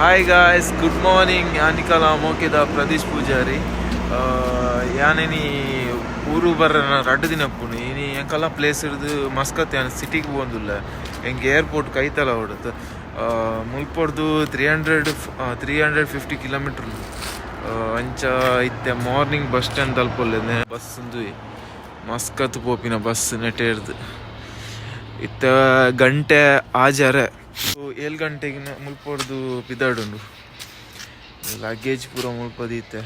Hi guys, good morning. ಯಾನಿಕಲ ಮೋಕೆದ ಪ್ರದೀಶ್ ಪೂಜಾರಿ. ಯಾನಿನಿ ಊರು ಬರ್ರ ರಡ್ಡು ದಿನ ಪುಣು ಇನಿ ಎಂಕಲ್ಲ ಪ್ಲೇಸ್ ಇರ್ದು ಮಸ್ಕತ್ ಯಾನ್ ಸಿಟಿಗೆ ಪೋಂದುಲ್ಲ. ಎಂಕ್ ಏರ್ಪೋರ್ಟ್ ಕೈತಲ ಹೊಡತು ಮುಲ್ಪೊಡ್ದು 350 ಕಿಲೋಮೀಟರ್ ಅಂಚ ಇತ್ತೆ. ಮಾರ್ನಿಂಗ್ ಬಸ್ ಸ್ಟ್ಯಾಂಡ್ ತಲುಪೊಲ್ಲೆ. ಬಸ್ ಉಂದು ಮಸ್ಕತ್ ಪೋಪಿನ ಬಸ್ ನೆಟೇರ್ದು. ಇತ್ತೆ ಗಂಟೆ ಆಜರೆ, 7 ಗಂಟೆಗೆ ಮುಲ್ಪೊಡ್ದು ಪಿದಾಡುಂಡು. ಲಗೇಜ್ ಪೂರ ಮುಲ್ಪ ದೀತೆ.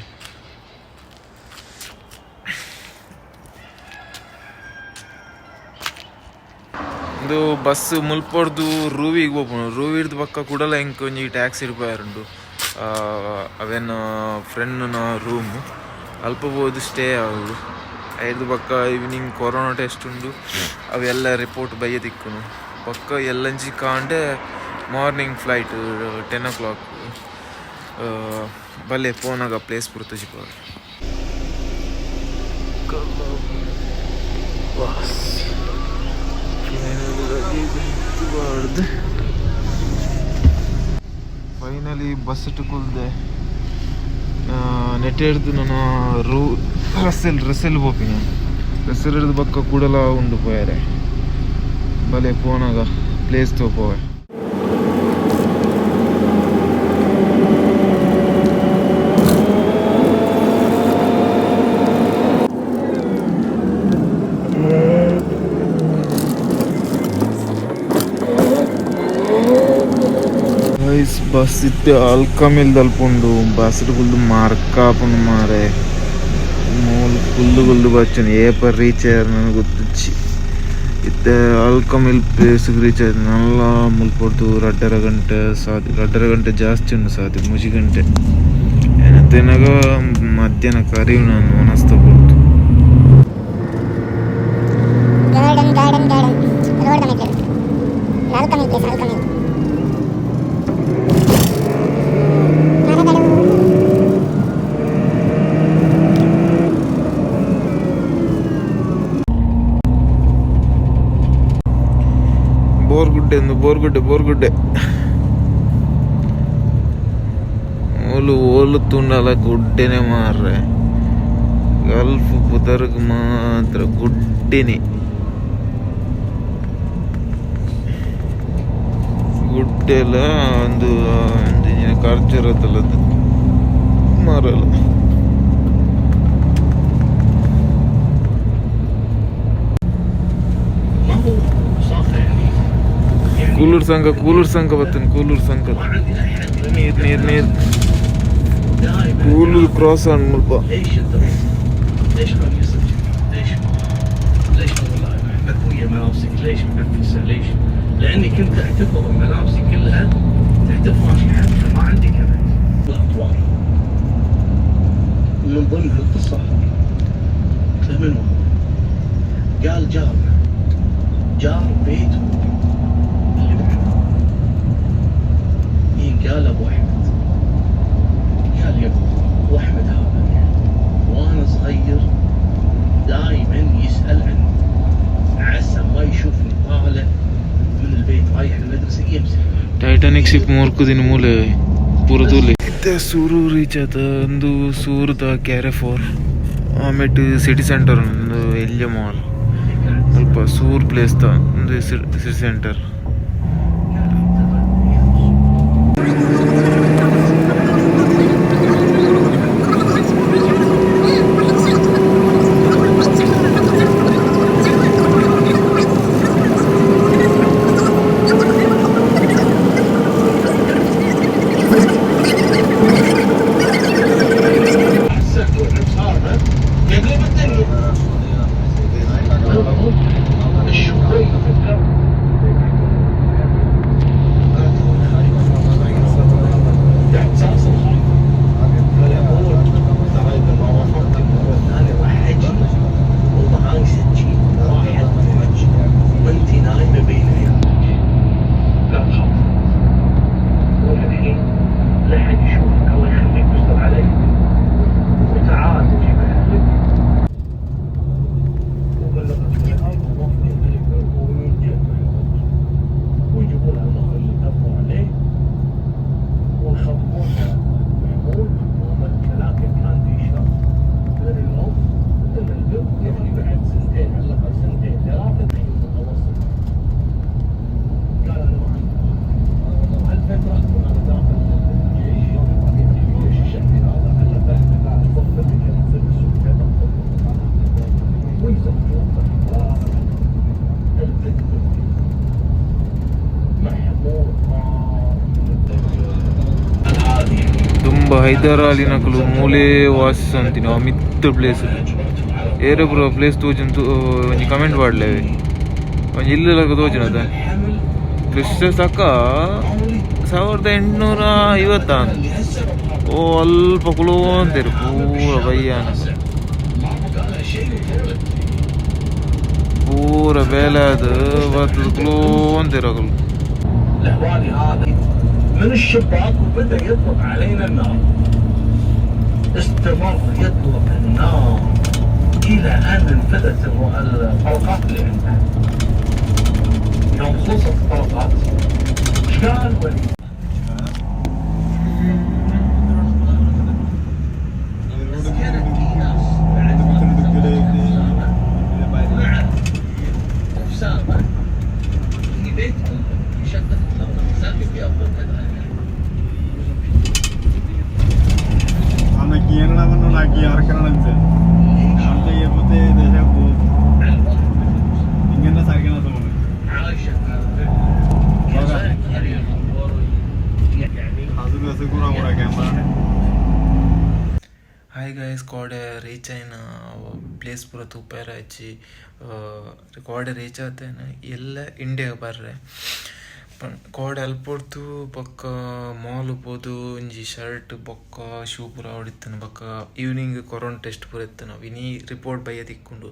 ಉಂದು ಬಸ್ ಮುಲ್ಪೊಡ್ದು ರೂವಿಗೆ ಪೋಪುಂಡು. ರೂವಿರ್ದು ಬೊಕ್ಕ ಕುಡಲ ಎಂಕ್ ಒಂಜಿ ಟ್ಯಾಕ್ಸಿ ಪೋಯರುಂಡು. ಅವೆನ್ ಫ್ರೆಂಡ್ನ ರೂಮ್, ಅಲ್ಪ ಪೋದು ಸ್ಟೇ ಆವೊಡು. ಐರ್ದು ಬೊಕ್ಕ ಈವ್ನಿಂಗ್ ಕೊರೋನಾ ಟೆಸ್ಟ್ ಉಂಡು. ಅವೆಲ್ಲ ರಿಪೋರ್ಟ್ ಬಯ್ಯ ತಿಕ್ಕುನು. ಬೊಕ್ಕ ಎಲ್ಲಂಜಿ ಕಾಂಡೆ ಮಾರ್ನಿಂಗ್ ಫ್ಲೈಟ್ 10 ಓ ಕ್ಲಾಕ್. ಬಲ್ಲೆ ಪೋನಾಗ ಪ್ಲೇಸ್ ಪೂರ ತೋಜಿಪಾವೆ. ಬಸ್ ಬಾರ್ದು ಫೈನಲಿ ಬಸ್ ಕುಲ್ದೆ. ನೆಟೇರ್ದು ನಾನು ರೂ ರಸ್ಸೆಲ್ ರಸ್ಸೆಲ್ ಪೋಪಿನ. ರಸ್ಸೆಲ್ ಹಿಡ್ದು ಬೊಕ್ಕ ಕೂಡಲ ಉಂಡು ಪೋಯರೆ. ಬಲೆ ಪೋನಾಗ ಪ್ಲೇಸ್ ತೋಪೋವೆ. ಗೈಸ್, ಬಸ್ ಇತ್ತೆ ಅಲ್ಕಮಿಲ್ ದಲ್ಪುಂಡು. ಬಸ್ ಕುಲ್ದು ಮಾರ್ಕಾಪುಂಡು ಮಾರೆ. ಮೂಲು ಕುಲ್ದು ಕುಲ್ದು ಬಚ್ಚುನು. ಏಪ ರೀಚ್ ಆಯರ್ ನನಗೆ ಗೊತ್ತುಜ್ಜಿ. ಇತ್ತೆ ಅಲ್ಕಮಿಲ್ ಪ್ಲೇಸ್ ರೀಚ್ ಆಯ್ತು. ನಲ್ಲ ಮುಲ್ಪೊಡ್ದು 2.5 ಗಂಟೆ ಸಾದಿ, 2.5 ಗಂಟೆ ಜಾಸ್ತಿ ಉಂಡು ಸಾದಿ, 3 ಗಂಟೆ ಏನಂತೇನಾಗ ಮಧ್ಯಾಹ್ನ ಕರಿವು ನಾನು ಮನಸ್ತ ಕೊಡ್ತು. Garden, garden, garden. Road ಮೆಟ್ಲು. ಅಲ್ಕಮಿಲ್ ಪ್ಲೇಸ್, ಅಲ್ಕಮಿಲ್. ಮರಗಳು. ಬೋರ್ಗುಡ್ಡೆ ಒಂದು ಬೋರ್ಗುಡ್ಡೆ, ಬೋರ್ಗುಡ್ಡೆ. ಓಲು ಓಲು ತುಂಡಲ ಗುಡ್ಡೆನೆ ಮಾರ್ರೆ. ಗಲ್ಫ್ ಪುದರ್ಗ್ ಮಾತ್ರ ಗುಡ್ಡೆನೆ. ಗುಡ್ಡೆಲ ಒಂದು ಒಂದು ಖರ್ಚಿರತ್ತಲ್ಲ ಅದು ಮಾರಲ್ಲ. ما هو صافي يعني يعني Kulur ಸಂಘ, ಕೂಲೂರು ಸಂಘ ಬರ್ತೇನೆ, ಕೂಲೂರು ಸಂಘ. ما عندي احد. ನೀರ್ ನೀರ್ ನೀರ್. دائما ಕೂಲೂರು ಕ್ರಾಸ್ ಆನ್ ಮುಲ್ಪ. ليش انت ليش قميصك ليش ليش والله مكويه ملابسك ليش معفسه ليش؟ لاني كنت احتفظ بملابسي كلها تحت فراشي حتى ما عندي كبت الاطوار من ضمن القصه. قلت له من هو؟ قال جارنا، جار بيت اللي بعده. قال ابو احمد. قال يا ابو احمد هذا وانا صغير دائما يسال عني، عسى ما يشوفني طالع من البيت رايح المدرسه يمسك. ಟೈಟಾನಿಕ್ ಶಿಪ್ ಮೂರ್ಕು ಮೂಲೆ ಪೂರ ತೂಲೆ. ಇತ್ತೆ ಸೂರು ರೀಚ್ ಆತ. ಒಂದು ಸೂರ್ದ ಕ್ಯಾರೆಫೋರ್, ಆಮೇಲೆ ಸಿಟಿ ಸೆಂಟರ್, ಒಂದು ಎಲ್ಯ ಮಾಲ್ ಸ್ವಲ್ಪ ಸೂರ್ ಪ್ಲೇಸ್ ದ ಒಂದು ಸಿಟಿ ಸೆಂಟರ್. يقلب الدنيا شوي. احساس الخوف. قال يا ابوي ترى اذا ما وافقت المره الثانيه راح اجي ومعاي سكين راح اذبحك وانت نايمه بين عيالك. لا تخاف، روح الحين لا حد يشوفك، الله يخليك واستر علي وتعال تجيب اهلك. ಹೈದರಾಲಿನಕುಲು ಮೂಲೆ ವಾಸಿಸೊಂತಿನ ಮಿತ್ತ ಪ್ಲೇಸ್ ಏರೆ ಪೂರ ಪ್ಲೇಸ್ ತೋಜುಂತು ಒಂಜಿ ಕಮೆಂಟ್ ಪಾಡ್ಲೆವೆ ಒಂಜಿ ಇಲ್ಲಲಕ ತೋಜುನದ ಕ್ರಿಸ್ತ ಸಕ 1850 ಓ ಅಲ್ಪ ಕುಲೋಂತೆರ್ ಪೂರ ಬಯ್ಯಾನ ಪೂರ ಬೇಲೆ ಆದ್ ಬತ್ತುದು ಕುಲೋಂತೆರ್ ಅಕುಲು. الهوالي هذا من الشباك وبدا يطلق علينا النار. استمر يطلق النار الى ان انفذت الطلقات اللي عنده. يوم خلصت الطلقات ايش قال وليد؟ بس كانت في ناس بعد ما أسامة مع أسامة في بيتهم في شقة ساكن في أبوه كذلك. عايشة يعني ಹಾಯ್ ಗೈಸ್, ಕೋಡೆ ರೀಚ್ ಆಯಿನ ಪ್ಲೇಸ್ ಪೂರ ತೂಪೆರ ಇಜ್ಜಿ. ಕೋಡೆ ರೀಚ್ ಆತೇನೆ ಎಲ್ಲ ಇಂಡಿಯಾ ಬರ್ರೆ ಕೋಡೆ ಅಲ್ಪೊರ್ತು ಬೊಕ್ಕ ಮಾಲ್ ಪೋದು ಒಂಜಿ ಶರ್ಟ್ ಬೊಕ್ಕ ಶೂ ಪೂರ ಹೊಡಿತೇನೆ. ಬೊಕ್ಕ ಈವ್ನಿಂಗ್ ಕೊರೋನಾ ಟೆಸ್ಟ್ ಪೂರ ಇತ್ತನ. ಇನಿ ರಿಪೋರ್ಟ್ ಬಯ್ಯ ತಿಕ್ಕುಂಡು.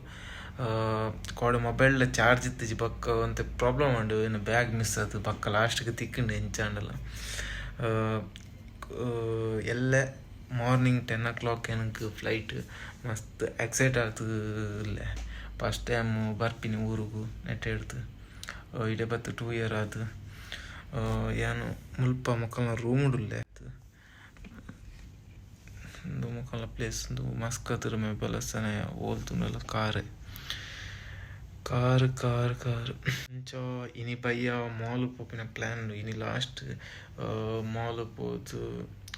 ಕೋಡೆ ಮೊಬೈಲ್ ಚಾರ್ಜ್ ಇತ್ತಿಜಿ. ಬೊಕ್ಕ ಒಂತೆ ಪ್ರಾಬ್ಲಮ್ ಉಂಡು, ಇನ್ನು ಬ್ಯಾಗ್ ಮಿಸ್ ಆತು. ಬೊಕ್ಕ ಲಾಸ್ಟ್ಗೆ ತಿಕ್ಕುಂಡು ಎಂಚಾಂಡಲ. ಎಲ್ಲ ಮಾರ್ನಿಂಗ್ 10 ಓ ಕ್ಲಾಕ್ எனக்கு ಫ್ಲೈಟ್. ಮಸ್ತ್ ಎಕ್ಸೈಟ್ ಆತುಲ್ಲೆ. ಫಸ್ಟ್ ಟೈಮ್ ಬರ್ಪಿನಿ ಊರುಗು ನೆಟ್ ಹಿಡ್ದು ಇಡೆ ಬತ್ತು 2 ಇಯರ್ ಆತು. ಯಾನ್ ಮುಲ್ಪ ಮೊಕಲ್ನ ರೂಮ್ ಉಲ್ಲೆ. ಉಂದು ಮೊಕಲ್ನ ಪ್ಲೇಸ್. ಉಂದು ಮಸ್ಕತ್ ಮೇ ಬಲಸನೆ ಓಲ್ ತೂಂಡಲ ಕಾರ್ ಕಾರ್ ಕಾರ್ ಕಾರ್. ಅಂಚ ಇನಿ ಬಯ್ಯ ಮಾಲ್ ಪೋಪಿನ ಪ್ಲಾನ್. ಇನಿ ಲಾಸ್ಟ್ ಮಾಲ್ ಪೋದು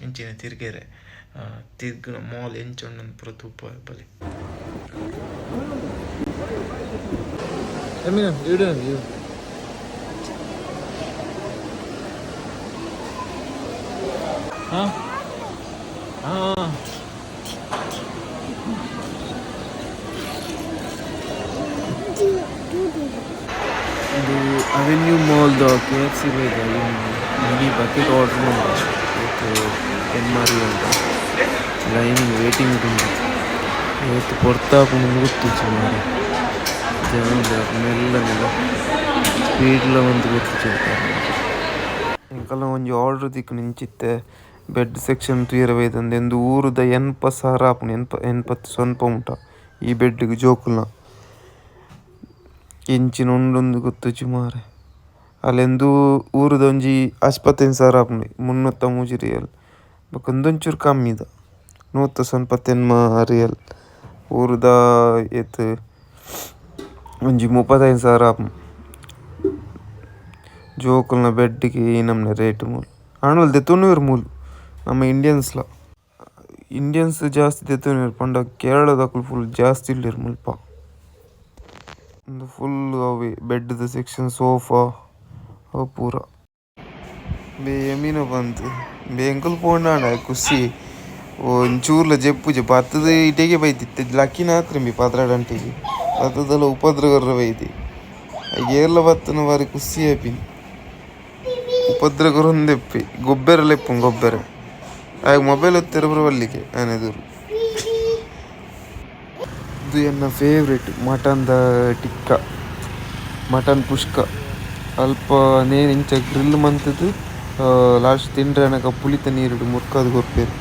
ಇಂಚಿನ ತಿರ್ಗೆರೆ ತಿರ್ಗುನ ಮಾಲ್ ಎಂಚ ಉಂಡು ಪೂರ ತೂಪ ಬಲೆ. ಹಾಂ ಹಾಂ ಇದು ಅವೆನ್ಯೂ ಮಾಲ್ದ ಕೆಎಫ್ಸಿ ಬೈದ. ಇಡೀ ಬಕೆಟ್ ಆರ್ಡರ್ ಮಂತ ಎಮ್ ಆರ್ ಅಂತ ಲೈನ್ ವೇಟಿಂಗ್ ಉಂಟು. ಇವತ್ತು ಪೊರ್ತಾಪುಂಡು ಗೊತ್ತುಜ್ಜಿ ಮಾರ್ರೆ. ಜನ ಮೆಲ್ಲ ಮೆಲ್ಲ ಸ್ಪೀಡ್ಲ ಒಂದು ಗೊತ್ತುಜ್ಜಿ. ಎಂಕಲ್ನ ಒಂಜಿ ಆರ್ಡರ್ ತಿಕ್ಕುಂಡು. ಇಂಚಿತ್ತೆ ಬೆಡ್ ಸೆಕ್ಷನ್ ತೂಯೆರೆ ಬೈದಂದು ಎಂದು ಊರುದ 80,000 ಆಪುಂಡು. 80 ಸ್ವಲ್ಪ ಮುಟ ಈ ಬೆಡ್ಗ್ ಜೋಕುಲ್ನ ಎಂಚಿನ ಉಂಡುಂದು ಗೊತ್ತುಜ್ಜಿ ಮಾರ್ರೆ. ಅಲೆಂದು ಊರುದ ಒಂಜಿ 55,000 ಆಪುಂಡು, 303 ರಿಯಲ್. ಬೊಕ ಉಂದೊಂಚೂರು ಕಮ್ಮಿದ 149 ರಿಯಲ್. ಊರುದ ಏತ್ ಒಂಜಿ 35,000 ಆಪುಂಡು ಜೋಕುಲ್ನ ಬೆಡ್ಗೆ. ಈ ನಮ್ನೆ ರೇಟ್ ಮೂಲು ಆಂಡಲ ದೆತ್ತೊನುವೆರ್ ಮೂಲು ನಮ್ಮ ಇಂಡಿಯನ್ಸ್ಲ. ಇಂಡಿಯನ್ಸ್ ಜಾಸ್ತಿ ದೆತ್ತೊನುವೆರ್ ಪಂಡ ಕೇರಳದಕುಲು ಫುಲ್ ಜಾಸ್ತಿ ಉಲ್ಲೆರ್ ಮುಲ್ಪ. ಉಂದು ಫುಲ್ ಅವೆ ಬೆಡ್ದ ಸೆಕ್ಷನ್, ಸೋಫಾ ಅವು ಪೂರ. ಬೇ ಎಮಿನ ಬಂತು ಬೇ ಎಂಕುಲು ಪೋಂಡಾಂಡ ಖುಷಿ ಒಂಚೂರ್ಲ ಜೆಪ್ಪುಜೆ ಬತ್ತದ ಇಟೆಗೆ ಬೈದಿತ್ತೆ. ಲಕ್ಕಿನ ಆತ್ರಿಂಬಿ 12 ಗಂಟೆಗೆ ಬತ್ತದಲ್ಲ ಉಪದ್ರ ಕೊರ್ರ ಬೈದಿ. ಏರ್ಲ ಬತ್ತನ ಬಾರಿ ಖುಷಿ ಆಪಿನಿ. ಉಪದ್ರ ಕೊರೊಂದೆಪ್ಪಿ ಗೊಬ್ಬೆರ ಲೆಪ್ಪು ಗೊಬ್ಬೆರ ಆಗ ಮೊಬೈಲ್ ಒತ್ತೆರ ಬಲ್ಲಿಗೆ ಆನೆದುರು. ಇದು ಎನ್ನ ಫೇವ್ರೆಟ್ ಮಟನ್ದ ಟಿಕ್ಕ, ಮಟನ್ ಪುಷ್ಕ. ಅಲ್ಪ ನೇನ್ ಇಂಚ ಗ್ರಿಲ್ ಮಂತುದು ಲಾಸ್ಟ್ ತಿಂಡ್ರೆ ಅನಗ ಪುಳಿತ ನೀರುಡು ಮುರ್ಕಾದ್ ಕೊರ್ಪೆರ್.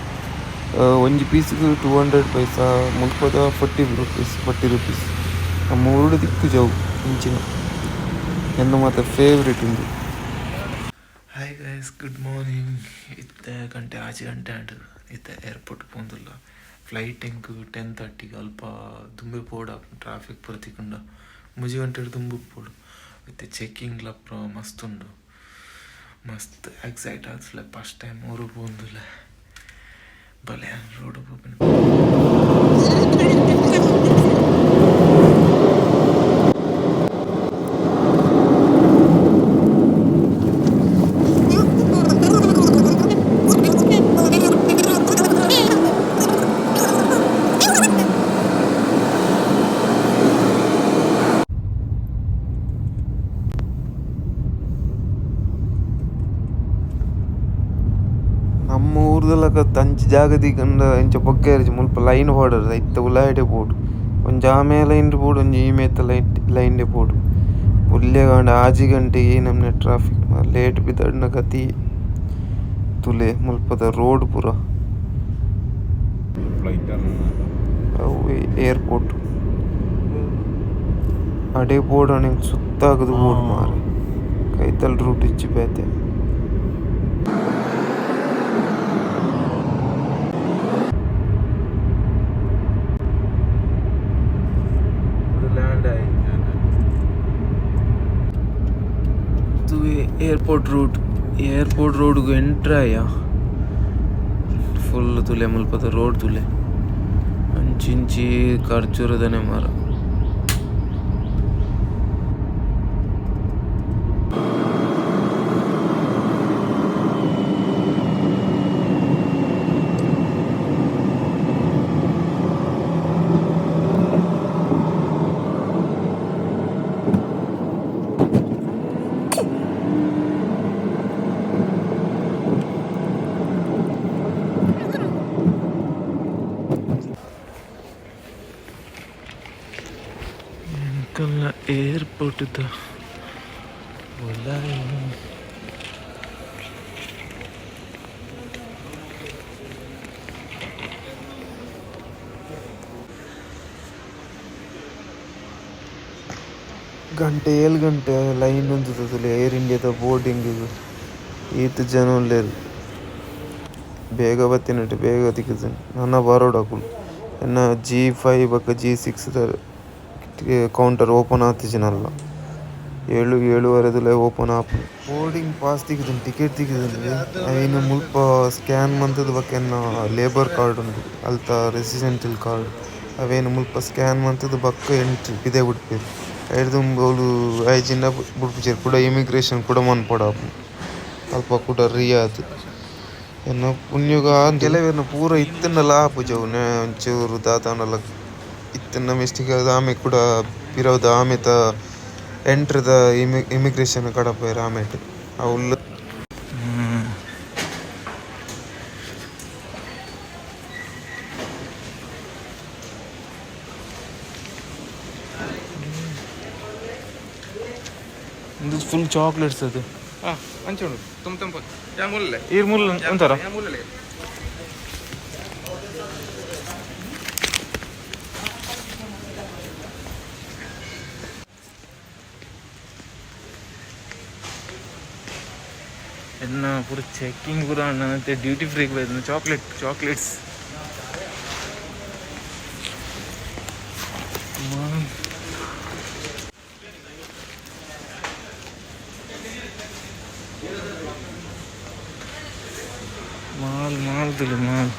ಒಂಜಿ ಪೀಸ್ಗ್ 200 ಪೈಸಾ, ಮುಲ್ಪದ 40 ರುಪೀಸ್, 40 ರುಪೀಸ್. ನಮ್ಮ ಊರುಡು ತಿಕ್ಕುಜಿ ಅವು ಇಂಚಿನ. ಎನ್ನ ಮಾತ ಫೇವ್ರೆಟ್ ಉಂದು. Hi guys, good morning. ಇತ್ತೆ ಗಂಟೆ 6 ಗಂಟೆ ಆಂಡ್. ಇತ್ತೆ ಏರ್ಪೋರ್ಟ್ ಪೋಂದುಲ್ಲ. ಫ್ಲೈಟ್ ಎಂಕ್ 10:30. ಅಲ್ಪ ದುಂಬೆ ಪೋಡ ಟ್ರಾಫಿಕ್ ಪೂರ ತಿಕ್ಕುಂಡ 3 ಗಂಟೆಡ್ ದುಂಬು ಪೋಡು. ಇತ್ತೆ ಚೆಕ್ಕಿಂಗ್ಲ ಪೂರ ಮಸ್ತ್ ಉಂಡು. ಮಸ್ತ್ ಎಕ್ಸೈಟ್ ಆತುಲ್ಲೆ. ಫಸ್ಟ್ ಟೈಮ್ ಊರು ಪೋಂದುಲ್ಲೆ. ಬಲೆ ರೋಡ್ ಪೋಪಿನ. ಊರ್ದಲಕ ಅಂಚಿ ಜಾಗ ದಿಕ್ಕಂಡ ಇಂಚ ಪೊಗ್ಗೆರ್ಜಿ ಮುಲ್ಪ ಲೈನ್ ಪಾಡೊಡು ಐತ ಉಲಾಯಿಡೆ ಪೋಡು ಒಂಜಿ ಆಮೆ ಲೈನ್ ಪೋಡು ಒಂಜಿ ಈ ಮೇತ ಲೈನ್ ಪೋಡು ಪುಲ್ಯ ಕಾಂಡ 6 ಗಂಟೆಗೆ ಈ ನಮ್ನೆ ಟ್ರಾಫಿಕ್ ಲೇಟ್ ಪಿದಡ್ನ ಗತಿ ತುಲೆ ಮುಲ್ಪದ ರೋಡ್ ಪೂರ. ಫ್ಲೈಟ್. ಅವು ಏರ್ಪೋರ್ಟ್ ಅಡೆ ಬೋರ್ಡ್ ಸುತ್ತಾಗದು ಬೋರ್ಡ್ ಮಾರೆ ಕೈತಲ್ ರೂಟ್ ಇಚ್ಚಿ ಬೇತೆ. ಲ್ಯಾಂಡ್ ಆಯಿ ಏರ್ಪೋರ್ಟ್ ರೂಟ್. ಏರ್ಪೋರ್ಟ್ ರೋಡ್ಗೆ ಎಂಟ್ರ್ ಆಯ ಫುಲ್ ತುಲೆ ಮುಲ್ಪದ ರೋಡ್ ತುಲೆ ಅಂಚಿಂಚಿ ಖರ್ಜೂರದನೆ ಮರ. ಎಂಕಲ್ನ ಏರ್ಪೋರ್ಟ್ ಗಂಟೆ 7 ಗಂಟೆ ಲೈನ್ ಉಂತುದು ಏರ್ ಇಂಡಿಯಾದ ಬೋರ್ಡಿಂಗ್. ಈತ್ ಜನ ಉಲ್ಲೆರ್. ಬೇಗ ಬತ್ತಿನಟ್ಟ ಬೇಗ ತಿಕ್ಕುದು ನನ ಬರೋಡು ಅಕುಲು. ಎನ್ನ G5 ಬೊಕ್ಕ G6 ದ ಕೌಂಟರ್ ಓಪನ್ ಆತಿಜಿನಲ್ಲ. 7 7:30 ಓಪನ್ ಆಪುಂಡು. ಬೋರ್ಡಿಂಗ್ ಪಾಸ್ ತಿಕ್ಕುದು, ಟಿಕೆಟ್ ತಿಕ್ಕುದು. ಐನ್ ಮುಲ್ಪ ಸ್ಕ್ಯಾನ್ ಮಂತುದು ಬೊಕ್ಕ ಎನ್ನ ಲೇಬರ್ ಕಾರ್ಡ್ ಉಂಡು ಅಲ್ತ ರೆಸಿಡೆಂಟಲ್ ಕಾರ್ಡ್ ಅವೇನು ಮುಲ್ಪ ಸ್ಕ್ಯಾನ್ ಮಂತುದು ಬೊಕ್ಕ ಎಂಟ್ರಿ ಪಿದಯಿ ಬುಡ್ಪೆರ್. ಐರ್ದ್ ದುಂಬು ಆಯ್ಜಿಂಡ ಬುಡ್ಪುಜೆರ್. ಕುಡ ಇಮಿಗ್ರೇಷನ್ ಕುಡ ಮನ್ಪೊಡಾಪುಂಡು ಅಲ್ಪ ಕುಡ ರಿಯಾದ್ ಎನ್ನ ಪುಣ್ಯಗ್ ಕೆಲವೆರ್ನ ಪೂರ ಇತ್ತ್ಂಡಲ ಆಪುಜಿ ಅವು ಒಂಚೂರು ದಾದಾಂಡಲ ಇತ್ತ್ಂಡ ಮಿಸ್ಟೇಕ್ ಆದ್ ಆಮೆ ಕುಡ ಪಿರವುದ ಆಮೆತ ಎಂಟ್ರಿದ ಇಮಿಗ್ರೇಷನ್ ಕಡಪುವೆರ್ ಆಮೇಟ್ ಅವುಲು. ಉಂದು ಫುಲ್ ಚಾಕ್ಲೇಟ್ಸ್ ಅದು. ಅಂಚ ಉಂಡು ತುಂಬ ತಂಪು ಯಾ ಮುಲ್ಲೆ. ಈರ್ ಮುಲ್ಲ ಒಂಥರ. ಯಾ ಮುಲ್ಲೆ. ಎನ್ನ ಪೂರ ಚೆಕಿಂಗ್ ಪೂರ ಅಣ್ಣ ಡ್ಯೂಟಿ ಫ್ರೀ ಬೈದು ಚಾಕ್ಲೇಟ್ ಚಾಕ್ಲೇಟ್ಸ್. ಮಾಲ್ ಮಾಲ್ ತುಲೆ ಮಾಲ್.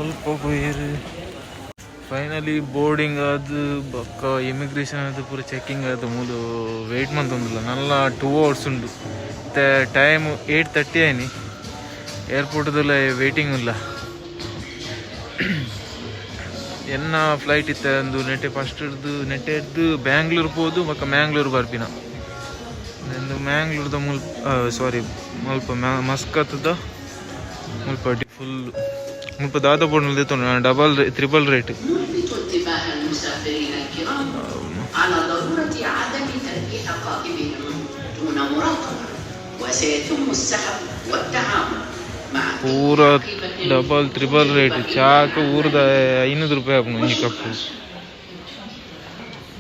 ಒಲ್ಪ ಪೋಯೆರ್. ಫೈನಲಿ ಬೋರ್ಡಿಂಗ್ ಆದ್ ಬೊಕ್ಕ ಇಮಿಗ್ರೇಷನ್ ಆದ್ ಪೂರ ಚೆಕಿಂಗ್ ಆದ್ ಮೂಲು ವೇಟ್ ಮಂತೊಂದುಲ್ಲ. ನಲ್ಲ 2 ಅವರ್ಸ್ ಉಂಡು. ಇತ್ತೆ ಟೈಮ್ 8:30 ಆಯ್ನಿ. ಏರ್ಪೋರ್ಟ್ದಲ್ಲ ವೇಟಿಂಗ್ ಉಲ್ಲ. ಎನ್ನ ಫ್ಲೈಟ್ ಇತ್ತೆ ಒಂದು ನೆಟ್ಟೆ ಫಸ್ಟ್ ಹಿಡ್ದು ನೆಟ್ಟೆ ಹಿಡ್ದು ಬ್ಯಾಂಗ್ಳೂರ್ ಪೋದು ಬೊಕ್ಕ ಮ್ಯಾಂಗ್ಳೂರ್ ಬರ್ಪಿನ. ಇಂದು ಮ್ಯಾಂಗ್ಳೂರ್ದ ಮುಲ್ಪ, ಸಾರಿ, ಮುಲ್ಪ ಮಸ್ಕತ್ದ ಮುಲ್ಪ ಫುಲ್ ಮುಲ್ಪ ದಾದ ಬೋರ್ಡ್ ದೆತ್ತೊಂಡು ಡಬಲ್ ತ್ರಿಬಲ್ ರೇಟ್. نلفت انتباه المسافرين الكرام على ضرورة عدم ترك حقائبهم دون مراقبة، وسيتم السحب والتعامل مع أي ಪೂರ حقيبة ಡಬಲ್ ತ್ರಿಬಲ್ ರೇಟ್. ಚಾಕ್ ಊರ್ದ 500 ರೂಪಾಯಿ ಆಪುಂಡು ಒಂಜಿ cup.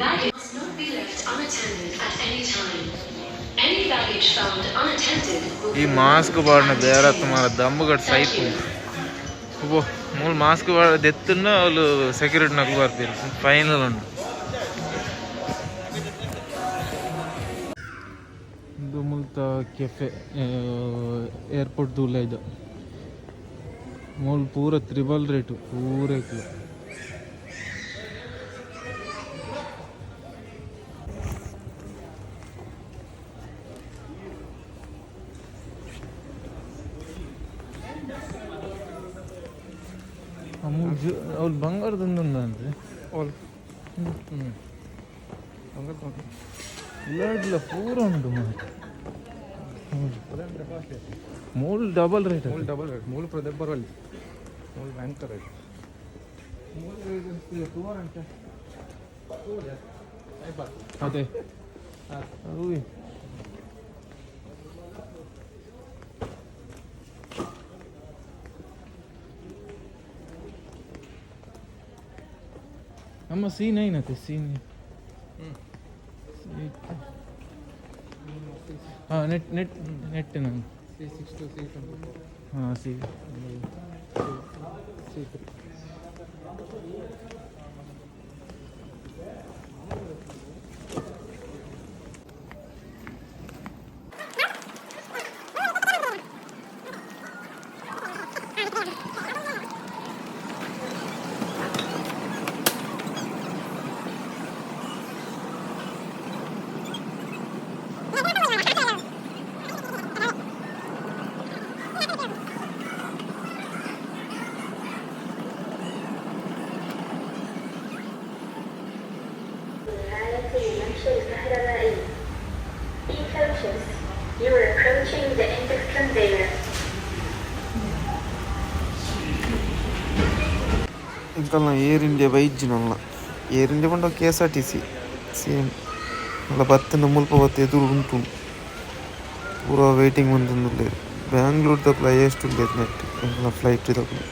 Baggage must not be left unattended at any time. Any baggage found unattended will ಈ be mask removed ಪಾಡ್ನ and ಬೇರತ್ detained. ಮಾರ ದಮ್ಮುಗಟ್ Thank ಸೈಪು you. ಓ ಮೂಲು mask ದೆತ್ತುಂಡ ಅವ್ಲು security ನಕಲು ಬರ್ಪೆರ್ final ಉಂಡು. ಇಂದು ಮುಲ್ತ ಕೆಫೆ ಏರ್ಪೋರ್ಟ್ ದುಲೈದ. ಮೂಲು ಪೂರ ತ್ರಿಬಲ್ ರೇಟ್ ಪೂರೆಕ್ಲ. ಮೂಲು ಅವ್ಲು ಬಂಗಾರದಂದು ಆಲ್ ಹ್ಞೂ ಬಂಗಾರ. ಉಳ್ಳಾಡ್ಲ ಪೂರ ಉಂಡು ಮಾರ್ರೆ. ಮೂಲು ಡಬಲ್ ರೇಟ್. ಮೂಲು ಡಬಲ್ ರೇಟ್. ಮೂಲು ಪ್ರದೇಶ ಬರಲ್ಲ, ಮೂಲು ಭಯಂಕರ ರೇಟ್. ಅದೇ ಅವುವೆ. ನಮ್ಮ ಸಿ9 ಅತ್ತೆ, ಸಿ9. ಹಾಂ, ನೆಟ್ ನೆಟ್ ನೆಟ್ ನಾನು C 6 to C 24. ಹಾಂ, C. C 3. نهاية الممشى الكهربائي. Be cautious. You are approaching the end of conveyor. ಇಂಕಲ್ನ air India ಬೈಜ್ಜಿನಲ್ಲ. Air India ಪಂಡ ಕೆಎಸ್ಆರ್ಟಿಸಿ ಸೇಮ್ ಅಲ್ಲ. ಬತ್ತಿನ ಮುಲ್ಪ ಬತ್ತು ಎದುರು ಉಂಟು, ಪೂರ ವೇಟಿಂಗ್ ಮಂತೊಂದುಲ್ಲೆರ್. ಬ್ಯಾಂಗ್ಳೂರ್ ದಕುಲು ಹೈಯೆಸ್ಟ್ ಉಲ್ಲೆರ್ ನೆಟ್. ಎಂಕಲ್ನ ಫ್ಲೈಟ್ ದಕುಲು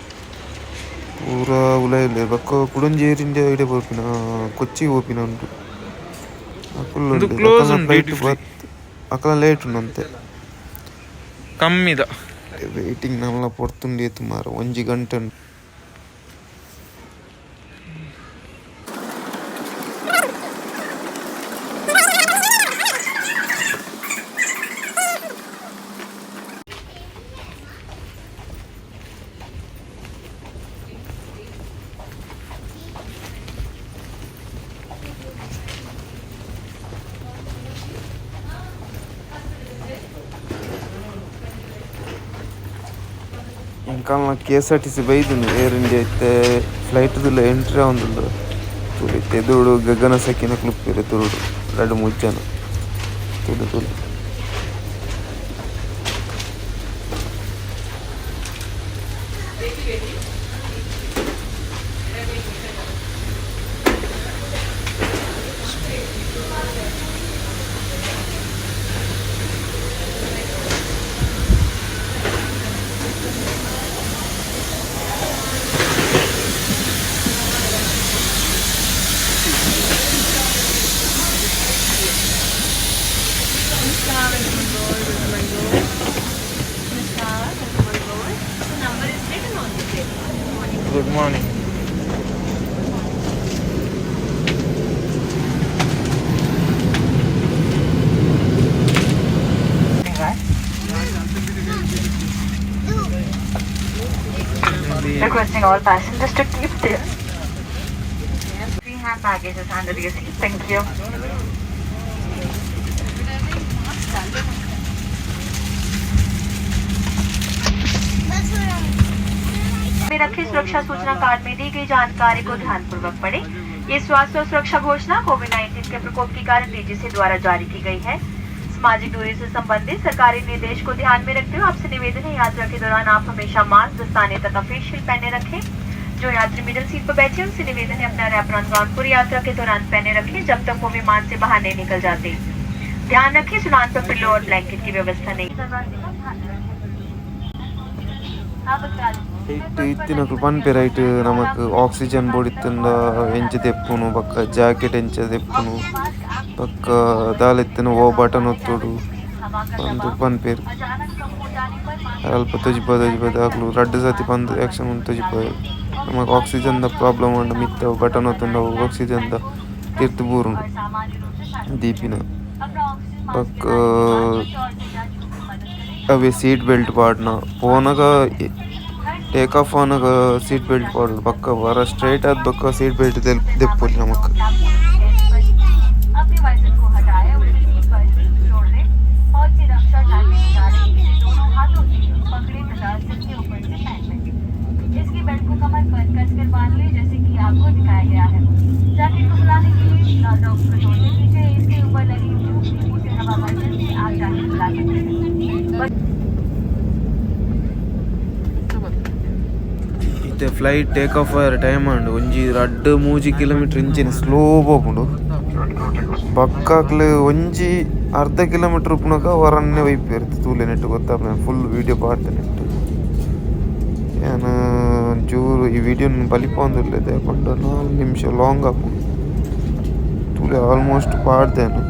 ಪೂರ ಉಲಾಯಿ ಉಲ್ಲೆರ್. ಬೊಕ್ಕ ಕುಡೊಂಜಿ ಏರ್ ಇಂಡಿಯಾ ಇಡೆ ಪೋಪಿನ, ಕೊಚ್ಚಿಗ್ ಪೋಪಿನ ಉಂಟು. ಅಕುಲು ಉಂದು ಉಲ್ಲೆರ್. ಕ್ಲೋಸ್ ಅಕಲ್ನ ಉಂಡು ಫ್ಲೈಟ್ ಡ್ಯೂಟಿ ಫ್ರೀ. ಬತ್ ಅಕಲ್ನ ಲೇಟ್ ಉಂಡು ಅಂತೆ. ಕಮ್ಮಿದ. ವೇಟಿಂಗ್ ನಮಲ ಪೊರ್ತುಂಡು ಏತ್ ಮಾರ, ಒಂಜಿ ಗಂಟೆ ಉಂಡು. ಎಂಕಲ್ನ ಕೆಎಸ್ಆರ್ಟಿಸಿ ಬೈದುಂಡು. ಏರ್ ಇಂಡಿಯಾ ಇತ್ತೆ ಫ್ಲೈಟ್ ದುಲ್ಲ ಎಂಟ್ರಿ ಆವೊಂದುಲ್ಲೆರ್. ತೂಲೆ ಇತ್ತೆ ಎದುರುಡು ಗಗನ ಸಖಿನಕುಲು ಉಪ್ಪೆರ್. ಎದುರುಡು ರಡ್ಡ್ ಮೂಜಿ ಜನ ತೂಲೆ ತೂಲೆ. Good morning. Requesting all passengers to keep their three hand baggages under your seat. Thank you. में रखे सुरक्षा सूचना कार्ड में दी गई जानकारी को ध्यानपूर्वक पढ़ें। ये स्वास्थ्य और सुरक्षा घोषणा कोविड-19 के प्रकोप के कारण डीजीसीए द्वारा जारी की गई है। सामाजिक दूरी से संबंधित सरकारी निर्देश को ध्यान में रखते हुए आपसे निवेदन है, यात्रा के दौरान आप हमेशा मास्क, दस्ताने तथा फेस शील्ड पहने रखें। जो यात्री मिडिल सीट पर बैठे हैं उनसे निवेदन है अपना रैपर गाउन पूरी यात्रा के दौरान पहने रखें, जब तक वो विमान से बाहर नहीं निकल जाते। ध्यान रखें, उड़ान पर पिल्लो और ब्लैंकेट की व्यवस्था नहीं। ಇಟ್ಟು ಇತ್ತಿನಕುಲು ಪನ್ಪೆರ್ ಐಟ್ ನಮಕ್ ಆಕ್ಸಿಜನ್ ಬೋಡಿತ್ತುಂಡ ಎಂಚ ದೆಪ್ಪುನು ಬೊಕ್ಕ ಜಾಕೆಟ್ ಎಂಚ ದೆಪ್ಪುನು ಬೊಕ್ಕ ದಾಲ ಇತ್ತಿನ ಓ ಬಟನ್ ಒತ್ತೊಡು ಪಂದ್ ಪನ್ಪೆರ್ ಅಲ್ಪ ತೊಜಿಪ ತೊಜಿಪ ಅಕುಲು ರಡ್ಡ್ ಸರ್ತಿ ಪಂದ್ ಆಕ್ಷನ್ ತೊಜಿಪಾಯೆರ್ ನಮಕ್ ಆಕ್ಸಿಜನ್ ದ ಪ್ರಾಬ್ಲಮ್ ಆಂಡ ಮಿತ್ತ್ ಬಟನ್ ಒತ್ತುಂಡ ಅವು ಆಕ್ಸಿಜನ್ ದ ತಿರ್ತ್ ಬೂರುಂಡು ದೀಪಿನ ಬೊಕ್ಕ ಅವೆ ಸೀಟ್ ಬೆಲ್ಟ್ ಪಾಡ್ನ ಪೋನಗ ಟೇಕ್ ಆಫ್ ಆನಗ ಸೀಟ್ ಬೆಲ್ಟ್ ಪಾಡೊಡು ಬೊಕ್ಕ ವರ ಸ್ಟ್ರೈಟ್ ಆದ್ ಬೊಕ್ಕ ಸೀಟ್ ಬೆಲ್ಟ್ ದೆಪ್ಪೊಲಿ ನಮಕ್. अपने वाइजर को हटाएं और उसे सीट पर जोड़ दें। और से रक्षा जैकेट निकालें, इसे दोनों हाथों से पकड़े तथा सिर के ऊपर से पहन लें। इसकी बेल्ट को कमर पर कसकर बांध लें, जैसे कि आपको दिखाया गया है। जैकेट को खुलाने के लिए लॉक को जोड़ने कीजिए। इसके ऊपर लगी ट्यूब नींबू से हवा भरकर से आप जैकेट खुला सकते हैं। ಇತ್ತೆ flight take off ಆಯೆರೆ time ಆಂಡ್ ಒಂಜಿ ರಡ್ಡ್ ಮೂಜಿ ಕಿಲೋಮೀಟರ್ ಇಂಚಿನ ಸ್ಲೋ ಪೋಪುಂಡು ಬೊಕ್ಕ ಅಕ್ಲು ಒಂಜಿ ಅರ್ಧ ಕಿಲೋಮೀಟರ್ ಉಪ್ಪುನಗ ಒರನ್ನೆ ಒಯ್ಪೆರ್ ತೂಲೆ ನೆಟ್ಟ್ ಗೊತ್ತಾಪುಂಡು ಫುಲ್ ವೀಡಿಯೋ ಪಾಡ್ದೆ ನೆಟ್ಟ್ ಯಾನ್ ಒಂಚೂರು ಈ ವೀಡಿಯೋನ್ ಬಲಿಪೊಂದುಲ್ಲೆ ದಾಯೆ ಪಂಡ 4 ನಿಮಿಷ ಲಾಂಗ್ ಆಪುಂಡು ತೂಲೆ ಆಲ್ಮೋಸ್ಟ್ ಪಾಡ್ದೆ ಯಾನ್.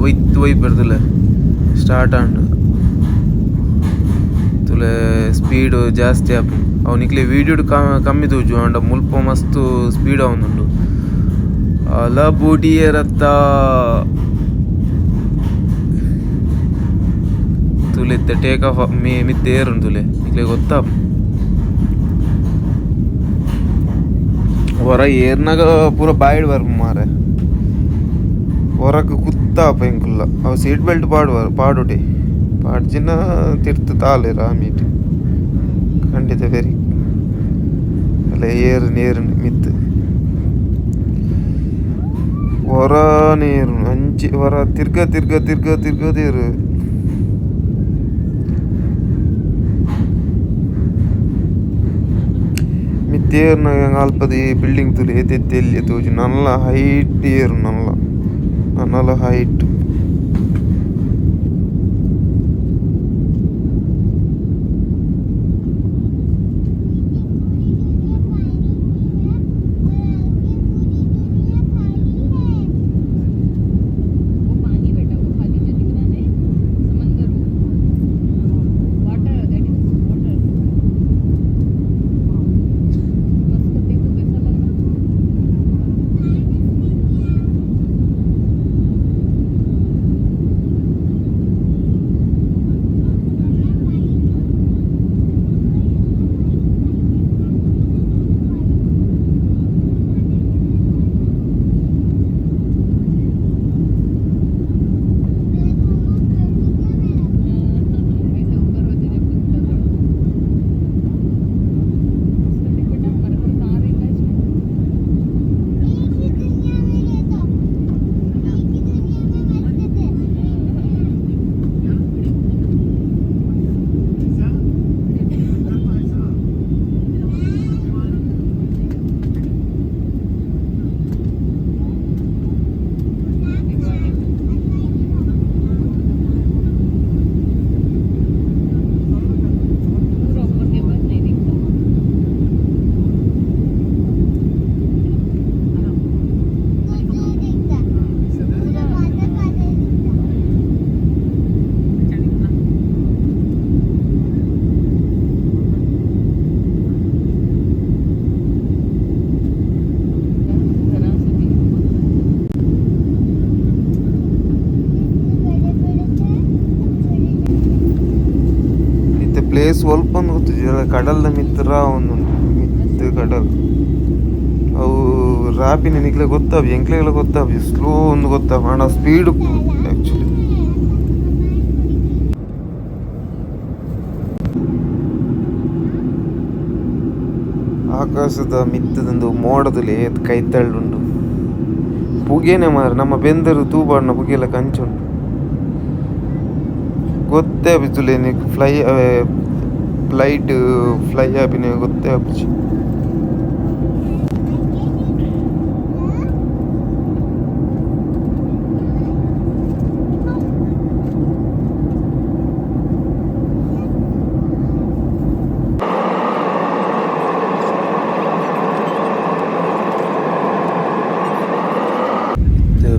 ಒಯ್ತು ಒಯ್ಪೆರ್ದುಲೆ ಸ್ಟಾರ್ಟ್ ಆಂಡ್ ತುಲೆ ಸ್ಪೀಡ್ ಜಾಸ್ತಿ ಆಪುಂಡು. ಅವು ನಿಕ್ಲೆ ವೀಡಿಯೋಡ್ ಕಮ್ಮಿ ತೋಜು ಆಂಡ ಮುಲ್ಪ ಮಸ್ತ್ ಸ್ಪೀಡ್ ಆವೊಂದುಂಡು. ಅಲ ಬುಡಿಯರತ್ತ ತುಲೆ ಇತ್ತೆ ಟೇಕ್ ಆಫ್ ಮಿತ್ತೆ ಏರುಂಡು ತುಲೆ ನಿಕ್ಲೆ ಗೊತ್ತಾಪು. ಹೊರ ಏರ್ನಾಗ ಪೂರ ಬಾಯಿಡ್ ಬರ್ಪು ಮಾರೆ, ಹೊರಕ್ಕೆ ಕುತ್ತಾಪ ಎಂಕುಲ್ಲ. ಅವು ಸೀಟ್ ಬೆಲ್ಟ್ ಪಾಡುವ ಪಾಡುಟೆ ಪಾಡ್ಜಿನ ತಿರ್ತು ತಾಲೇರ ಮೀಟ್ ಖಂಡಿತ ವೆರಿ ಅಲ್ಲ ಏರು ನೇರು ಮಿತ್ತು ಹೊರ ನೇರು ಅಂಚಿ ಹೊರ ತಿರ್ಗ ತಿರ್ಗ ತಿರ್ಗ ತಿರ್ಗ ತೇರು. ಮಿತ್ತೇರ್ನ ಅಲ್ಪದ ಈ ಬಿಲ್ಡಿಂಗ್ ತುಲೆ ಎತ್ತೆತ್ತಿ ಎಲ್ಲಿ ತೋಜು ನಲ್ಲ ಹೈಟ್ ಏರು ನಲ್ಲ ನಲ್ಲ ಹೈಟ್. वो पानी बेटा, वो खाली जो दिख रहा है समंदर, वो water, that is water. बस तो देखो कैसा लग रहा है। ऐसे ऊपर होते जब कुत्ता थोड़ा। उसका देख बेटा, मरकर कहाँ रहेगा इसमें? एक ही दुनिया में रहता, एक ही दुनिया में मस्त थे। पूरा ऊपर के बाद नहीं दिखता। कुछ नहीं दिखता, पूरा बादल बादल दिखता। घरा से भी बड़े बड़े थे, अब छोटे। ಇತ್ತೆ ಪ್ಲೇಸ್ ಒಲ್ಪ ಒಂದು ಗೊತ್ತಿದೆ ಕಡಲ್ದ ಮಿತ್ರ ಒಂದುಂಟು ಮಿತ್ತು ಕಡಲ್. ಅವು ರಾಪಿನ ನಿಕ್ಲೆ ಗೊತ್ತಾಪು, ಎಂಕ್ಲೆಗ್ಲ ಗೊತ್ತಾಪು, ಸ್ಲೋ ಒಂದು ಗೊತ್ತಾಪು ಆಂಡ ಸ್ಪೀಡ್ ಉಪ್ಪು ಆ್ಯಕ್ಚುಲಿ. ಆಕಾಶದ ಮಿತ್ತದಂದು ಮೋಡದಲ್ಲಿ ಕೈತಳ್ಳುಂಡು ಪುಗೆನೆ ಮಾರ ನಮ್ಮ ಬೆಂದರು ತೂಬಾಡಿನ ಪುಗೆಲ ಕಂಚುಂಡು. ಗೊತ್ತೇ ಆಪಿಸುಲೆ fly flight fly ಆಪಿನ ಗೊತ್ತೇ ಆಪುಜಿ.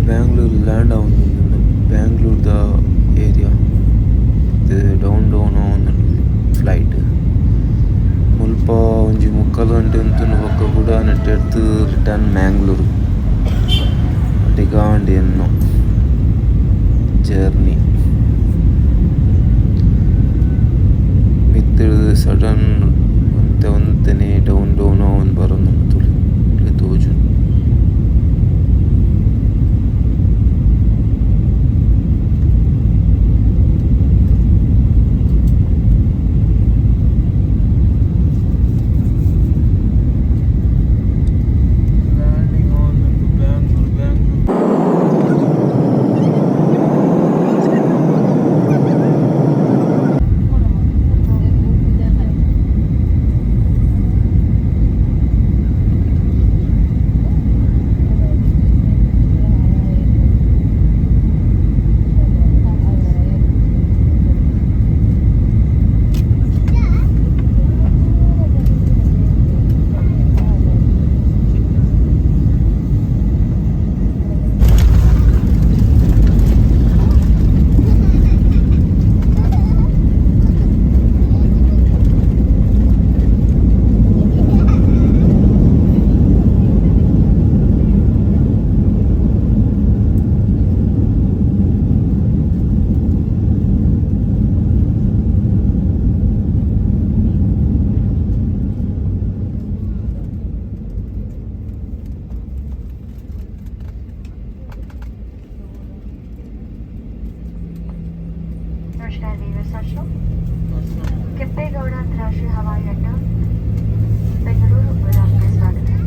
ಬ್ಯಾಂಗ್ಳೂರ್ ಲ್ಯಾಂಡ್ ಆವೊಂದುಂಡು, ಬ್ಯಾಂಗ್ಳೂರ್ದ area down down ಆವೊಂದುಂಡು flight. ಮುಲ್ಪ ಒಂಜಿ ಮುಕ್ಕಾಲು ಗಂಟೆ ಉಂತುಂಡು ಬೊಕ್ಕ ಕುಡ ನೆಟ್ಟೆರ್ದ್ ರಿಟರ್ನ್ ಮ್ಯಾಂಗ್ಳೂರು ಡಿಗಾಂಡ್ ಎನ್ನೋ ಜರ್ನಿ. ಮಿತ್ತ್ ಸಡನ್ ಒಂತೆ ಒಂತೆನೆ ಡೌನ್ ಡೌನ್ ಆವೊಂದು ಬರೊಂದುಂಡು ತೂಲೆ ತೋಜುಂಡು. Landing on Bangalore, Bangalore. अंतर्राष्ट्रीय केम्पेगौड़ा अंतर्राष्ट्रीय हवाई अड्डा बेंगलुरु पर आपका स्वागत है।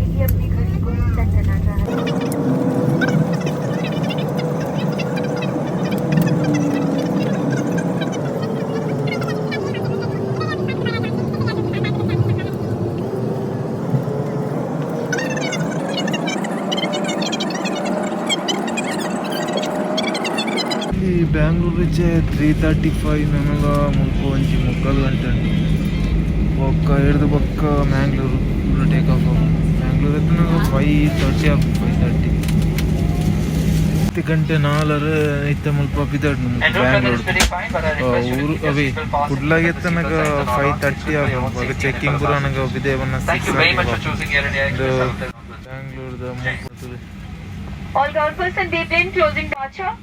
यदि अपनी घड़ी को सेट करना चाहते हैं। ಈ ಬ್ಯಾಂಗ್ಳೂರ್ ಇಚ್ಚೆ 3:35 ನನಗ ಮುಲ್ಪ ಒಂಜಿ ಮುಕ್ಕಾಲು ಗಂಟೆ ಉಂಟು. ಬೊಕ್ಕ ಹಿಡ್ದು ಬೊಕ್ಕ ಮ್ಯಾಂಗ್ಳೂರು ಟೇಕ್ ಆಫ್. ಮ್ಯಾಂಗ್ಳೂರ್ ಎತ್ತನಾಗ 5:30 ಆಫ್, 5:30. ಹತ್ತು ಗಂಟೆ ನಾಲರ ಇತ್ತೆ ಮುಲ್ಪ ಪಿದಾಡ್ನು ಬ್ಯಾಂಗ್ಳೂರ್ ಊರು ಅವೇ ಕುಡ್ಲಾಗ ಎತ್ತನಾಗ 5:30 ಆಗ ಚೆಕ್ಕಿಂಗ್ ಪೂರ ಅನಗ ಬಿದೇವನ್ನ 6 ಬ್ಯಾಂಗ್ಳೂರ್ದ ಮುಲ್ಪ. All ground person deplane closing departure.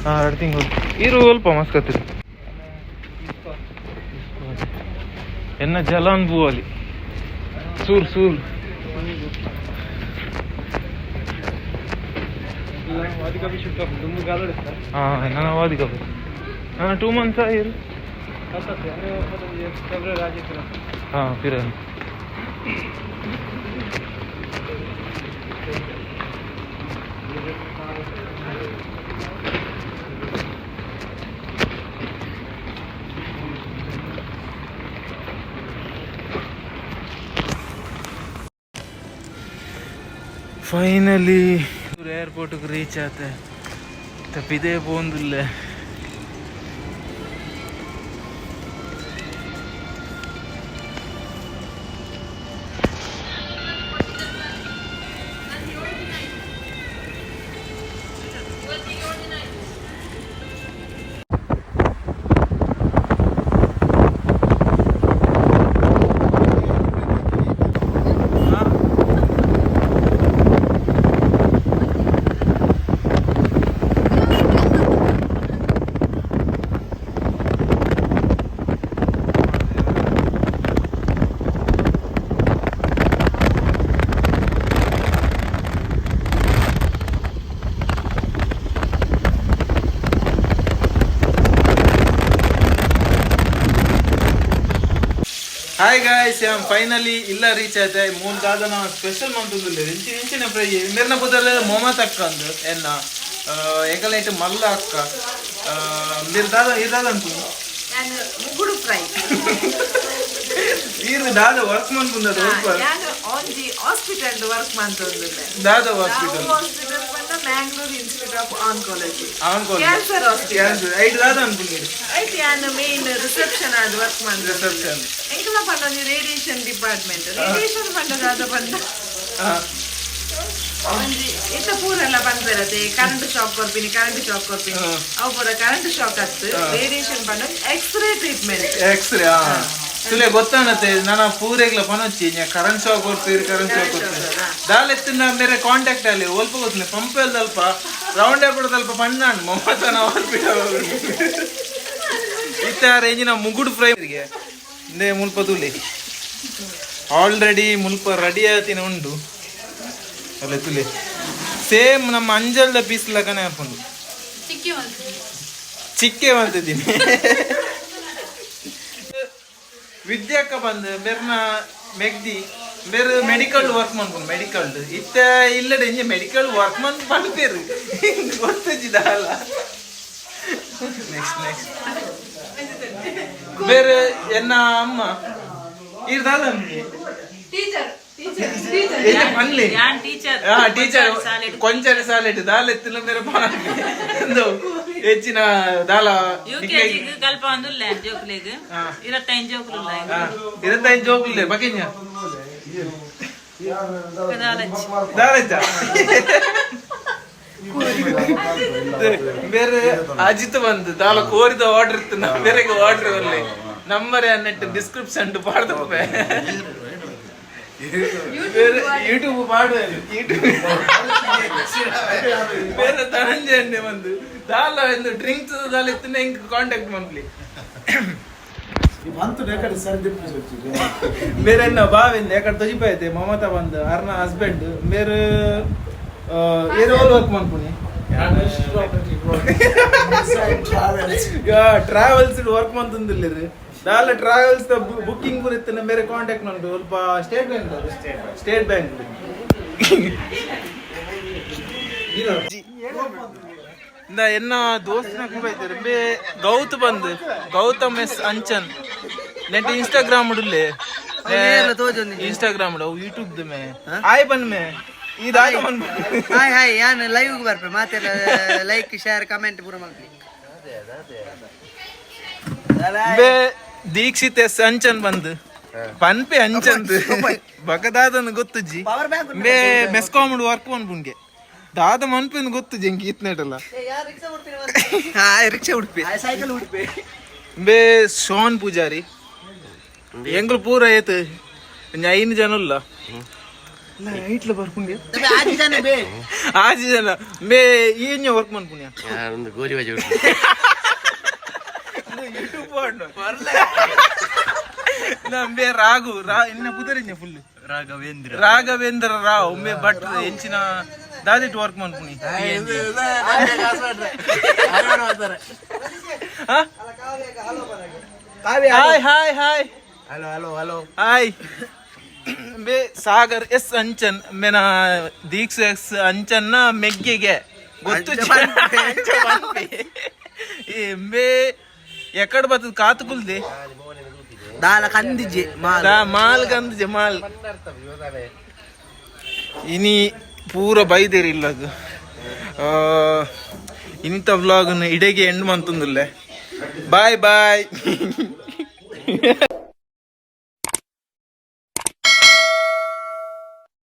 ಹಾಂ, 2 ತಿಂಗಳು ಇರು ಅಲ್ಪ ಮಸ್ಕತ್ತಿರಿ ಎನ್ನ ಜಲಾನ್ ಬೂವಲಿ ಸೂರ್ ಸೂರ್. ಹಾಂ, ನನ್ನ ವಾದಿಕ. ಹಾಂ, 2 ಮಂತ್ಸ್ ಆಯಿರು. ಹಾಂ, ಫಿರ ಫೈನಲಿ ಏರ್ಪೋರ್ಟ್ಗೆ ರೀಚ್ ಆತೆ. ತಪ್ಪಿದೇ ಪೋಂದಿಲ್ಲ. ಹಾಯ್ ಗಾಯ್ಸ್, ಯಾಮ್ ಫೈನಲಿ ಇಲ್ಲ ರೀಚ್ ಆಯ್ತೆ. ಮೂನ್ ದಾದನ ಸ್ಪೆಷಲ್ ಮಂತುಂದುಲ್ಲೆ ಇಂಚಿ ಇಂಚಿನ ಫ್ರೈ ಮೇರ್ನ ಬದಲ ಮೊಮತ್ ಅಕ್ಕ ಅಂದು ಎನ್ನ ಎಂಕಲ್ನೈಟ್ ಮಲ್ಲ ಅಕ್ಕ ಮೇರ್ ದಾದ ಈ ದಾದ ಅನ್ಪುಂಡು ಮುಗುಡು ಫ್ರೈ. ಈರ್ ದಾದ ವರ್ಕ್ ಮನ್ಪುಂದದ? ಯಾನ್ ಒಂಜಿ ಹಾಸ್ಪಿಟಲ್ ವರ್ಕ್ ಮಂತೊಂದುಲ್ಲೆ. ದಾದ ಹಾಸ್ಪಿಟಲ್? ಹಾಸ್ಪಿಟಲ್ ಪಂಡ Mangalore Institute of Oncology. Oncology. Cancer hospital. Cancer ಐಟ್ ದಾದ ಅನ್ಪುಂಡು ಐಟ್ ಯಾನ್ ಮೇನ್ ರಿಸೆಪ್ಷನ್ ಆದ್ ವರ್ಕ್ ಮಂತ. ರಿಸೆಪ್ಷನ್. ಎಂಕಲ ಪಂಡ ಒಂಜಿ ರೇಡಿಯೇಷನ್ ಡಿಪಾರ್ಟ್ಮೆಂಟ್. ರೇಡಿಯೇಷನ್ ಪಂಡ ದಾದ ಪಂಡ ಒಂಜಿ ಇತ್ತ ಪೂರೆಲ್ಲ ಪನ್ಪೆರತೆ ಕರೆಂಟ್ ಶಾಕ್ ಕೊರ್ಪಿನಿ, ಕರೆಂಟ್ ಶಾಕ್ ಕೊರ್ಪಿನಿ. ಅವು ಪೂರ ಕರೆಂಟ್ ಶಾಕ್ ಅತ್ತು. ರೇಡಿಯೇಷನ್ ಪಂಡ x ray treatment. X ray ತುಲೆ ಗೊತ್ತಾನತ್ತೆ ನನ್ನ ಪೂರೆಗ್ಲ ಪನೊಚ್ಚಿ ಕರೆಂಟ್ ಶಾಕ್ ಕೊರ್ತೀರಿ, ಕರೆಂಟ್ ಶಾಕ್ ಕೊರ್ತೀರಿ. ದಾಲೆತ್ತಿನ ಮೇರೆ ಕಾಂಟ್ಯಾಕ್ಟ್ ಅಲ್ಲಿ ಒಲ್ಪ ಗೊತ್ತಿಲ್ಲ ಪಂಪೆಲ್ ಅಲ್ಪ ರೌಂಡ್ ಕೊಡದಲ್ಪ ಪಣ್ಣಾನ್ ಮಮತನ ಹಾಸ್ಪಿಟಲ್ ಇತ್ತ ರೇಂಜಿನ ಮುಗುಡು ಫ್ರೈ ಇಂದೇ ಮುಲ್ಪ ತುಲೆ ಆಲ್ರೆಡಿ ಮುಲ್ಪ ರೆಡಿ ಆತಿನ ಉಂಡು ಅಲ್ಲ ತುಲೆ ಸೇಮ್ ನಮ್ಮ ಅಂಜಲ್ದ ಪೀಸ್ ಲಗನೆ ಹಾಕೊಂಡು ಚಿಕ್ಕೆ ಬಂತಿದ್ದೀನಿ. ವಿದ್ಯಾಕ್ಕ ಬಂದು ಬೇರ್ನ ಮೆಗ್ದಿ ಬೇರೆ ಮೆಡಿಕಲ್ ವರ್ಕ್ ಮನ್ಪುಂಡು. ಮೆಡಿಕಲ್ ಇತ್ತ ಇಲ್ಲಡೆ ಇಂಜೆ ಮೆಡಿಕಲ್ ವರ್ಕ್ ಮನ್ ಪನ್ಪೇರು ಗೊತ್ತಿದ್ದ ಅಲ್ಲ. ನೆಕ್ಸ್ಟ್ ನೆಕ್ಸ್ಟ್ ಬೇರೆ ಎನ್ನ ಅಮ್ಮ ಇರ್ದಲ್ಲ ನಮ್ಗೆ ಪನ್ಲಿ ಟೀಚರ್ ಕೊಂಚರಿ ಸಾಲೆಟ್ ದಾಲ ಎತ್ತಿನ ಬೇರೆ ಪಾನ ಹೆಚ್ಚಿನ ದಾಲ. ಯುಕೆಜಿ ಕಲ್ಪ ಒಂದುಲ್ಲ ಜೋಕುಲೆಗ್, 25 ಜೋಕುಲು. 25 ಜೋಕುಲ್ಲೆ ಬಕಿಂಜ ದಾಲಚ್ಚ ಬೇರೆ ಅಜಿತ್ ಬಂದು ದಾಲ ಕೋರಿದ ಆರ್ಡರ್ ಇತ್ತು ನಾ ಬೇರೆಗೆ ಆರ್ಡರ್ ಬರ್ಲಿ ನಂಬರ್ ಅನ್ನೆಟ್ಟು ಡಿಸ್ಕ್ರಿಪ್ಷನ್ ಪಾಡ್ದಪ್ಪೆ. ಬೇರೆ ಯೂಟ್ಯೂಬ್ ಪಾಡುವ ಯೂಟ್ಯೂಬ್. ಬೇರೆ ಧನಂಜಯ ಅನ್ನೆ ಬಂದು ದಾಲ ಎಂದು ಡ್ರಿಂಕ್ಸ್ ದಾಲ ಇತ್ತು ಇಂಕ್ ಕಾಂಟ್ಯಾಕ್ಟ್ ಮನ್ಪ್ಲಿ. ಬೇರೆ ಎನ್ನ ಬಾವಿಂದ ಎಕಡೆ ತೊಜಿಪಾಯ್ತೆ ಮಮತಾ ಬಂದು ಅರ್ನ ಹಸ್ಬೆಂಡ್. ಬೇರೆ ಏರೋ ವರ್ಕ್ ಮನ್ಪುನಿ ಟ್ರಾವೆಲ್ಸ್ ವರ್ಕ್ ಮಂತಂದಿಲ್ಲ. ದಾಲ ಟ್ರಾವೆಲ್ಸ್ ಬುಕ್ಕಿಂಗ್ ಪೂರ ಇತ್ತು ಬೇರೆ ಕಾಂಟ್ಯಾಕ್ಟ್ ಉಂಟು ಸ್ವಲ್ಪ. ಸ್ಟೇಟ್ ಬ್ಯಾಂಕ್, ಸ್ಟೇಟ್ ಬ್ಯಾಂಕ್ ಇಂದ ಎನ್ನ ದೋಸ್ತನ ಬೈತಾರೆ. ಬೇ ಗೌತ್ ಬಂದು ಗೌತಮ್ ಎಸ್ ಅಂಚನ್ ನೆಟ್ ಇನ್ಸ್ಟಾಗ್ರಾಮ್ ಉಡುಲೆ. ಇನ್ಸ್ಟಾಗ್ರಾಮ್ ಯೂಟ್ಯೂಬ್ ಮೇ ಆಯ್ ಬನ್ ಮೇ ಇದಾಯ ಬನ್. ಹಾಯ್ ಹಾಯ್, ಯಾನ್ ಲೈವ್ ಬರ್ಪೆ. ಮಾತೆಲ್ಲ ಲೈಕ್ ಶೇರ್ ಕಮೆಂಟ್ ಪೂರ ಮಲ್ಪಿ. ಬೇ ದೀಕ್ಷಿತ್ ಎಸ್ ಅಂಚನ್ ಬಂದು ಪನ್ಪೆ ಅಂಚನ್ ಬಗದಾದನ್ ಗೊತ್ತುಜ್ಜಿ. ಬೇ ಮೆಸ್ಕಾಮ್ ವರ್ಕ್ ಮನ್ಪುನ್ಗೆ ದಾದ ಮನ್ಪಿನ ಗೊತ್ತುಜ್ಜಿ ಎಂಕ್ ಈತ್ನೇಟಲ್ಲ. Rickshaw Udupi, cycle Udupi. ಬೇ ಶೋನ್ ಪೂಜಾರಿ. ಎಂಗ್ಲು ಪೂರ ಏತ್ ಒಂಜಿ ಐದು ಜನ ಉಲ್ಲ ಐಟ್ಲ ಬರ್ಪುಂಗೆ ಆಜಿ ಜನ ಬೇ. ಆಜಿ ಜನ. ಬೇ ಏನ್ಯ ವರ್ಕ್ ಮನ್ಪುನ್ಯ? ಗೋಲಿ ಬಾಜಿ. ಯೂಟ್ಯೂಬ್ ಬೇ ರಾಘು ರಾ ಇನ್ನ ಪುದರಿಂಜ ಫುಲ್ ರಾಘವೇಂದ್ರ. ರಾಘವೇಂದ್ರ ರಾವ್ ಒಮ್ಮೆ ಭಟ್ ಎಂಚಿನ ದಾದಿಟ್ work ಮನ್ಪುನಿ. Hi hi hi. Hello hello hello. Hi. ಬೇ ಸಾಗರ್ ಎಸ್ ಅಂಚನ್ ಮೇನ ದೀಕ್ಷ ಎಸ್ ಅಂಚನ್ನ ಮೆಗ್ಗೆಗೆ ಗೊತ್ತು ಈ ಬೇ ಎಕಡ್ ಬತ್ತದ ಕಾತು ಕುಲ್ದಿ. ದಾಲ ಕಂದಿಜೆ ಮಾಲ್. ಮಾಲ್ ಕಂದಿಜೆ ಮಾಲ್. ಇನಿ ಪೂರ ಬೈದೇರಿ ಇಲ್ಲಗ್. ಇನಿತ ವ್ಲಾಗ್ ಇಡೆಗೆ ಎಂಡ್ ಮಂತಂದುಲ್ಲೆ. Bye boy.